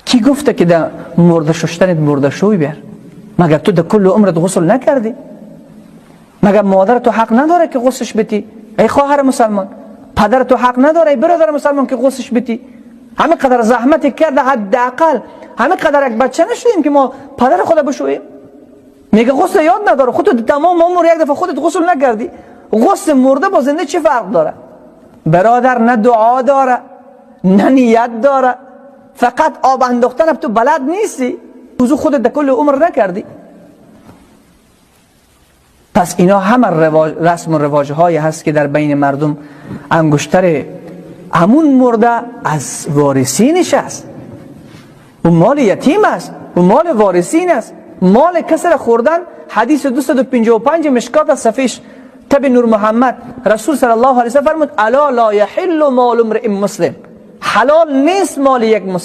کی گفته که در مرده ششتنت مرده شوی بیار؟ مگر تو در کل عمرت غسل نکردی؟ مگر مادر تو حق نداره که غسلش بتی؟ ای خواهر مسلمان، پدر تو حق نداره ای برادر مسلمان که غسلش بتی؟ همه قدر زحمت کرده، حداقل همه قدر یک بچه نشدیم که ما پدر خود بشوییم. میگه غسل یاد نداره، خودت تمام عمر یک دفعه خودت غسل نکردی. غسل مرده با زنده چه فرق داره؟ برادر نه دعا داره نه نیت داره، فقط آب انداختن تو بلد نیستی، وضو خودت در کل عمر نکردی. پس اینا همه رسم و رواج هایی هست که در بین مردم انگشتر همون مرده از وارثینش است، اون مال یتیم است، اون مال وارثین است. مال کسی را خوردن، حدیث 255 مشکات از صفحه تب نور محمد، رسول صلی الله علیه و سلم فرمود الا لا یحل مال امرئ مسلم، حلال نیست مال یک مسلم.